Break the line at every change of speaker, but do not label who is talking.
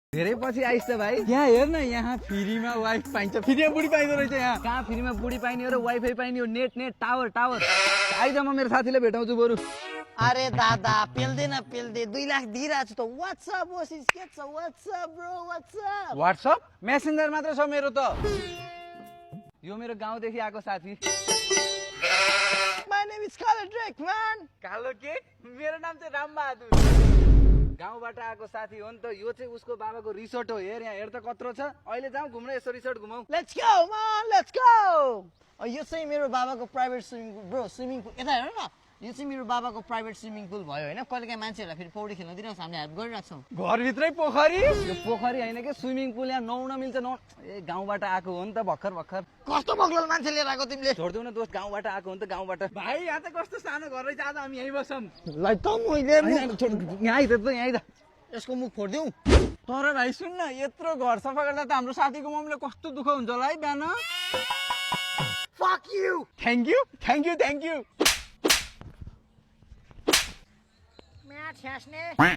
धेरै पछि आइस त भाइ। यहाँ हेर न, यहाँ फ्रीमा वाइफ पाइन्छ। फ्रीमा बुढी पाइँदो रहेछ यहाँ। कहाँ फ्रीमा बुढी पाइने हो र वाइफाई पाइने हो? नेट टावर आइज, म मेरो साथीले भेटाउँछु बरु।
अरे दादा पेल्दैन 2 लाख दिइरहेको छु त। व्हाट्सएप ओसिस के छ? WhatsApp bro WhatsApp.
WhatsApp messenger मात्र छ मेरो त। यो मेरो गाउँदेखि आएको साथी।
My name is Kalu Drake man.
कालो के? मेरो नाम चाहिँ रामबहादुर। गाउँबाट आएको साथी हो नि त। यो चाहिँ उसको बाबाको रिसोर्ट हो। हेर यहाँ, हेर त कत्रो छ। अहिले जाउँ घुम्न, यसो रिसोर्ट घुमाऊ।
Let's go man, let's go. यो चाहिँ मेरो बाबाको private swimming pool bro. Swimming pool यता हेर न, यो चाहिँ मेरो बाबाको प्राइभेट स्विमिङ पुल भयो हैन। कहिलेकाहीँ मान्छेहरूलाई फेरि पौडी खेल्न दिनुहोस्, हामीले हेल्प गरिराख्छौँ।
घरभित्रै पोखरी? यो पोखरी होइन के, स्विमिङ पुल। यहाँ नुहाउन मिल्छ। ए गाउँबाट आएको हो नि त भर्खर।
कस्तो बग्लल मान्छे लिएर आएको तिमीले?
छोड्देऊ न दोस्त, गाउँबाट आएको हो नि त, गाउँबाट। भाइ यहाँ त कस्तो सानो घर रहेछ। आज हामी यहीँ बसौँ।
लै त मैले
यहाँ आइद त, यहाँ आइद।
यसको मुख फोड्दिउ।
तर भाइ सुन न, यत्रो घर सफा गर्दा त हाम्रो साथीको मम्मीले कस्तो दुःख हुन्छ होला है बिहान।
Fuck you.
Thank you.
Match ह्यास्ने